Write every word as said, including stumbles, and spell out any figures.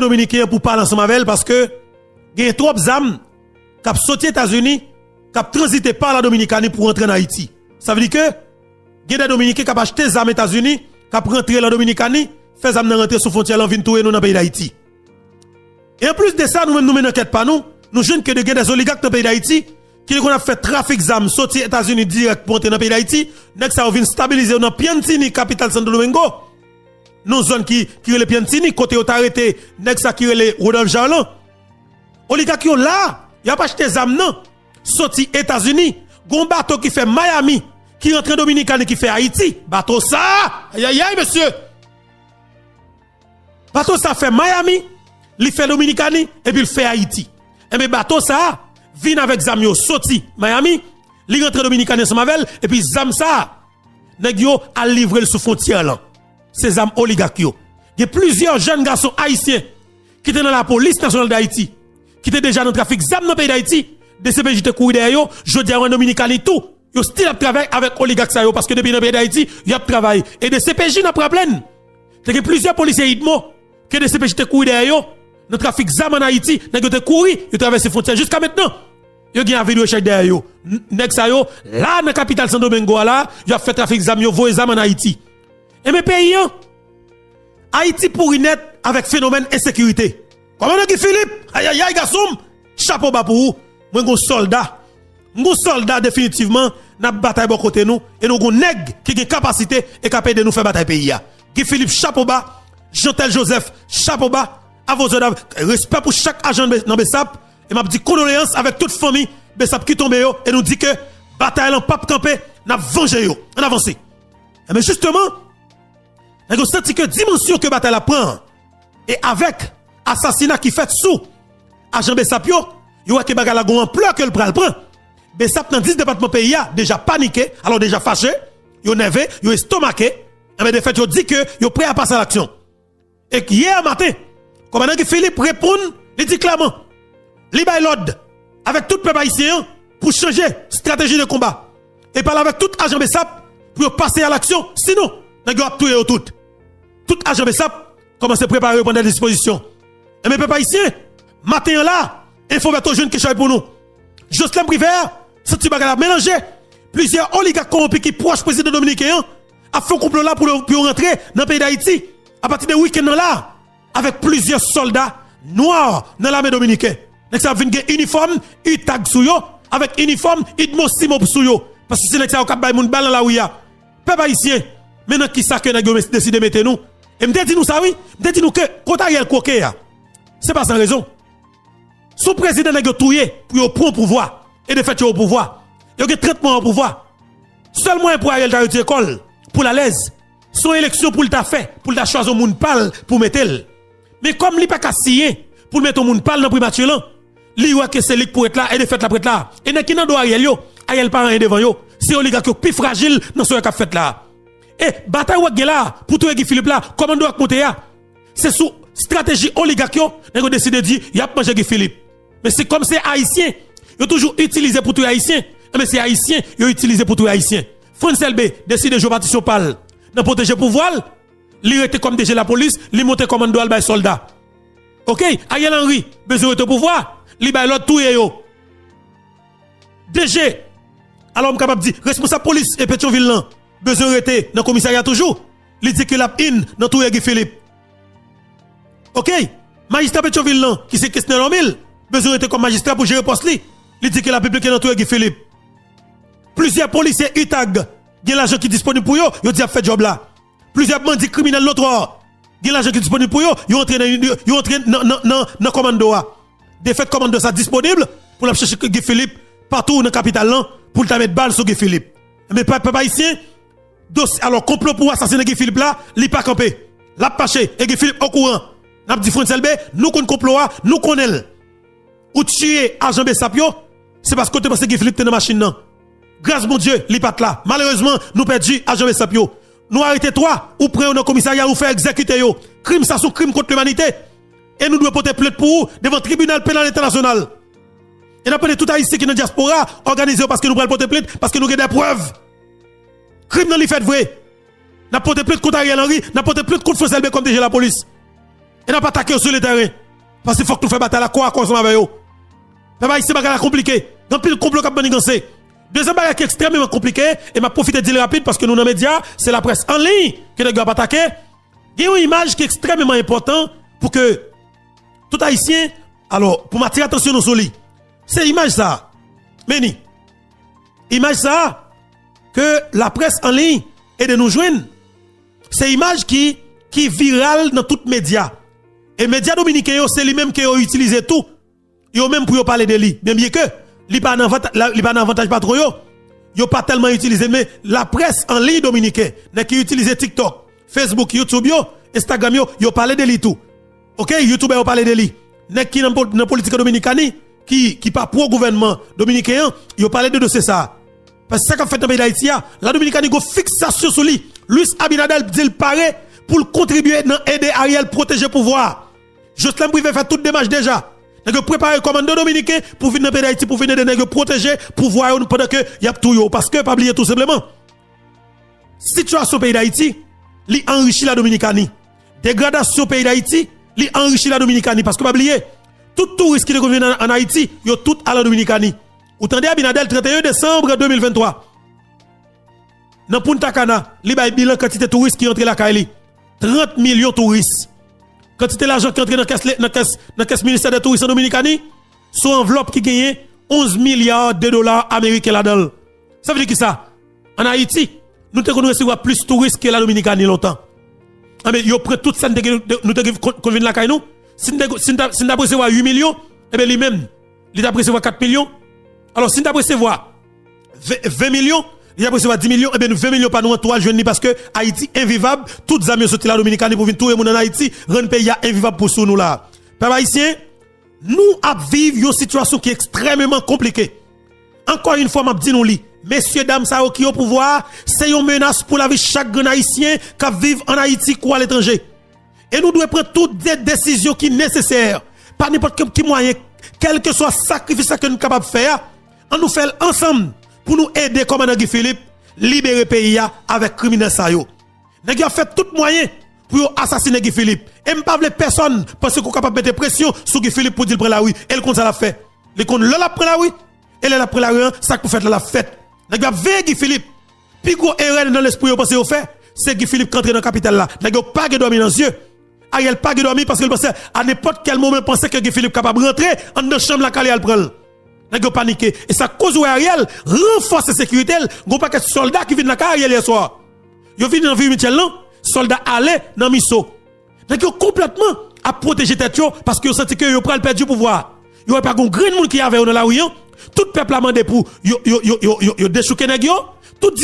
Dominiken an pou pale ansanm avè l, paske genyen twòp zam k ap soti Etazini, k ap tranzite pa la Dominikani pou rantre ann Ayiti. Sa vle di ke gen de Dominiken k ap achte zam Etazini, k ap rantre la Dominikani, fè zam nan rantre sou fwontyè lan, vin touye nou nan peyi Dayiti. E anplis de sa, nou menm nou mennen ankèt pa nou, nou jwenn ke de gen de oligak nan peyi Dayiti, ki te konn ap fè trafik zam soti Etazini dirèk pou antre nan peyi Dayiti, nèg sa yo vin stabilize yo nan Piantini, kapital Santo Domingo. Nan zòn ki, ki rele Piantini, kote yo ta rete nèg sa ki rele Rodolphe Jarlan. Oligak yo la, y ap achte zam nan soti Etazini. Gon bato ki fè Miami, ki rantre Dominikani, ki fè Ayiti. Bato sa, ayayay, mesye! Bato sa fè Miami, li fè Dominikani, epi l fè Ayiti. Enben, bato sa vin avèk zam yo soti Miami, li rantre Dominikani ansanm avè l, epi zam sa, nèg yo al livre l sou fwontyè lan. Se zam oligak yo. Gen plizyè jèn gason ayisyen ki te nan Lapolis Nasyonal Dayiti, ki te deja nan trafik zam nan peyi Dayiti, D C P J te kouri dèyè yo, jodi a yo an Dominikani tou. Yo still ap travay avèk oligak sa yo, paske depi nan peyi Dayiti, y ap travay. E D C P J, n ap raple n, te gen plizyè polisye idmo ke D C P J te kouri dèyè yo nan trafik zam ann Ayiti, nèg yo te kouri, yo travèse fwontyè. Jiska mentnan, yo gen avi de rechèch dèyè yo. N-, nèg sa yo, la nan kapital Santo Domingo a la, y ap fè trafik zam yo, voye zam ann Ayiti. Enben peyi an, Ayiti pouri nèt avèk fenomèn ensekirite. Kòmandan Guy Philippe, ayayay, gason m, chapo ba pou ou. Mwen gon sòlda. M gon sòlda definitivman, n ap batay bò kote nou, e nou gon nèg ki gen kapasite e k ap ede nou fè batay peyi a. Guy Philippe, chapo ba. Jeantel Joseph, chapo ba. Avozodav, respè pou chak ajan nan BESAP, e m ap di kondoleyans avèk tout fanmi BESAP ki tonbe yo, e nou di ke batay lan p ap kanpe, n ap vanje yo. Ann avanse. Enben jisteman, nèg yo santi ke dimansyon ke batay la pran an, e avèk asasina ki fèt sou ajan BESAP yo, yo wè ke bagay la gon anplè ke l pral pran. BESAP nan dis depatman peyi a deja panike, alò deja fache, yo nève, yo estomake, enben defèt yo di ke yo prè a pase a laksyon. E yè maten, kòmandan Guy Philippe reponn, li di klèman, li bay lòd avèk tout pèp ayisyen an pou chanje strateji de konba e pale avèk tout ajan BESAP pou yo pase a laksyon, sinon nèg yo ap touye yo tout. Tout ajan BESAP kòmanse prepare yo pran de dispozisyon. Enben pèp ayisyen, maten an la, Enfo Bèto jwenn kechòy pou nou. Joslèm Privè santi bagay la melanje. Plizyè oligak kowonpi ki pwòch prezidan dominiken an ap fè yon konplo la pou yo, pou yo rantre nan peyi Dayiti apati de wikenn nan la, avèk plizyè sòlda nwa nan lame dominiken. Nèg sa ap vin gen inifòm UTAG sou yo, avèk inifòm UDMO CIMO sou yo. Paske se nèg sa yo k ap bay moun bal nan lari a. Pèp ayisyen, men nan kisa ke nèg yo mes-, deside mete nou. E m te di nou sa wi, m te di nou ke kote Ariel kwoke a, se pa san rezon. Se yon prezidan nèg yo touye pou yo pran pouvwa. E defèt yo o pouvwa. Yo gen trant mwa o pouvwa. Sèl mwayen pou Ariel ta retire kò l, pou l alèz, se yon eleksyon pou l ta fè, pou l ta chwazi yon moun pa l pou mete l. Men kòm li pa ka siyen pou l mete yon moun pa l nan primati lan, li wè ke se li k pou ret la, e defèt l ap ret la. E nèg ki nan do Ariel yo, Ariel pa anyen devan yo. Se oligak yo k pi frajil nan sa yo k ap fèt la. E batay w wè k gen la, pou touye Guy Philippe la, kòmando a k monte a, se sou estrateji oligak yo, nèg yo deside di, y ap manje Guy Philippe. Men se kòm se Ayisyen, yo toujou itilize pou touye Ayisyen, enben se Ayisyen, yo itilize pou touye Ayisyen. Frantz Elbé deside jwe patisyon pa l nan pwoteje pouvwa l, li rete kòm D G lapolis, li monte kòmando a l bay sòlda. Oke, Ariel Henry bezwen rete o pouvwa, li bay lòd touye yo. D G, alò m kapab di, responsab polis e Petyonvil lan, bezwen rete nan komisarya toujou, li di ke l ap in nan touye Guy Philippe. Oke, majistra Petyonvil lan, ki se Kesner Lòmil, bezwen rete kòm majistra pou jere pòs li, li di ke l ap enplike nan touye Guy Philippe. Plizyè polisye UTAG gen lajan ki disponib pou yo, yo di y ap fè djòb la. Plizyè bandi kriminèl notwa gen lajan ki disponib pou yo, yo antre nan, yo, yo antre nan, nan, nan, nan kòmando a. Defèt kòmando sa disponib pou l ap chèche Guy Philippe patou nan kapital lan pou l ta met bal sou Guy Philippe. Enben, pèp, pèp ayisyen, dosye, alò, konplo pou asasinen Guy Philippe la, li pa kanpe. L ap mache, e Guy Philippe okouran. N ap di Frantz Elbé, nou konn konplo a, nou konnen l. Ou tiye ajan BESAP yo, se paske w te panse Guy Philippe te nan machin nan. Gras Bondye, li pa t la. Malerezman, nou pèdi ajan BESAP yo. Nou arete twa, ou pran yo nan komisarya, ou fè egzekite yo. Krim sa se yon krim kont limanite. E nou dwe pote plent pou ou devan Tribinal Penal Entènasyonal. E n ap mande tout Ayisyen ki nan dyaspora òganize yo paske nou pral pote plent, paske nou gen de prèv. Krim nan li fèt vre. N ap pote plent kont Ariel Henry, n ap pote plent kont Frantz Elbé kòm D G lapolis. E n ap atake yo sou le tèren. Paske fòk nou fè batay la kò a kò ansanm avè yo. Pèp ayisyen, bagay la konplike. Gen anpil konplo k ap manniganse. Dezyèm bagay ki ekstrèmeman konplike, e m ap pwofite di l rapid paske nou nan medya, se laprès an liy ke nèg yo ap atake. Gen yon imaj ki ekstrèmeman enpòtan pou ke tout ayisyen, alò, pou m atire atansyon nou sou li. Se imaj sa a. Men ni. Imaj sa a ke laprès an liy ede nou jwenn. Se imaj ki, ki viral nan tout medya. E medya dominiken yo, se li menm ke yo itilize tou. Yo menm pou yo pale de li. Byen, byen ke li pa nan avanta-, la, li pa nan avantaj patwon yo. Yo pa tèlman itilize l, men laprès an liy dominiken, nèg ki itilize TikTok, Facebook, YouTube yo, Instagram yo, yo pale de li tou. Oke, youtubè yo pale de li. Nèg ki nan, po-, nan politik an Dominikani, ki, ki pa pwo gouvènman dominiken an, yo pale de dosye sa a. Paske sa k ap fèt nan peyi Dayiti a, la Dominikani gon fiksasyon sou li. Luis Abinader di l pare pou l kontribye nan ede Ariel pwoteje pouvwa a. Joslèn Privé fè tout demach deja. Nèg yo prepare kòmando dominiken pou vin nan peyi Dayiti, pou vin ede nèg yo pwoteje pouvwa yo pandan ke y ap touye yo. Paske, pa bliye tou senpleman, sitiyasyon peyi Dayiti, li anrichi la Dominikani. Degradasyon peyi Dayiti, li anrichi la Dominikani. Paske, pa bliye, tout touris ki te konn vin an, an Ayiti, yo tout al an Dominikani. Ou tande Abinader, trannteyen desanm de mil venntwa. Nan Punta Cana, li bay bilan kantite touris ki antre lakay li. Trant milyon touris. Kantite lajan ki antre nan kès, nan kès, nan kès ministè de touris an Dominikani, se yon anvlòp ki genyen onz milya de dola ameriken ladan l. Sa vle di kisa? An Ayiti, nou te konn resevwa plis touris ke la Dominikani lontan. Enben, yo pran tout sa n te gen, nou te gen konn, konn vin lakay nou. Si n te, si n ta, si n t ap resevwa uit milyon, enben, li menm, li t ap resevwa kat milyon. Alò, si n t ap resevwa ven, ven milyon, li t ap resevwa dis milyon, enben, ven milyon pa nou an tou al jwenn li paske Ayiti envivab, tout zam yo soti la Dominikani pou vin touye moun an Ayiti, rann peyi a envivab pou sou nou la. Pèp ayisyen, nou ap viv yon sitiyasyon ki ekstrèmeman konplike. Ankò yon fwa, m ap di nou li, mesye dam sa yo ki o pouvwa a, se yon menas pou lavi chak grenn ayisyen k ap viv an Ayiti kou aletranje. E nou dwe pran tout de desizyon ki nesesè, pa nenpòt ki, ki mwayen, kèlkeswa sakrifis sa ke nou kapab fè a, ann nou fè l ansanm pou nou ede kòmandan Guy Philippe libere peyi a avèk kriminèl sa yo. Nèg yo ap fè tout mwayen pou yo asasinen Guy Philippe. E m pa vle pèsonn panse ke w kapab mete presyon sou Guy Philippe pou di l pran lari. E l konn sa l ap fè. Li konn lè l ap pran lari, e lè l ap pran lari an, sa k pou fèt la, l ap fèt. Nèg yo ap veye Guy Philippe. Pi gwo erè nan lespri yo panse yo fè, se Guy Philippe k antre nan kapital la. Nèg yo pa gen dòmi nan zye. Ariel pa gen dòmi paske l panse a nenpòt kèl moman panse ke Guy Philippe kapab rantre anndan chanm la k ale al pran l. Nèg yo panike. E sa k koz ou wè Ariel ranfòse sekirite l. Gon pakèt sòlda ki vin lakay Ariel yè swa. Yo vini nan Viri Mitchell lan, sòlda ale nan MISO. Nèg yo konplètman ap pwoteje tèt yo paske yo santi ke yo pral pèdi pouvwa a. Yo wè pa gon grenn moun ki avè yo nan lari an. Tout pèp la mande pou yo, yo, yo, yo, yo, yo dechouke nèg yo. Tout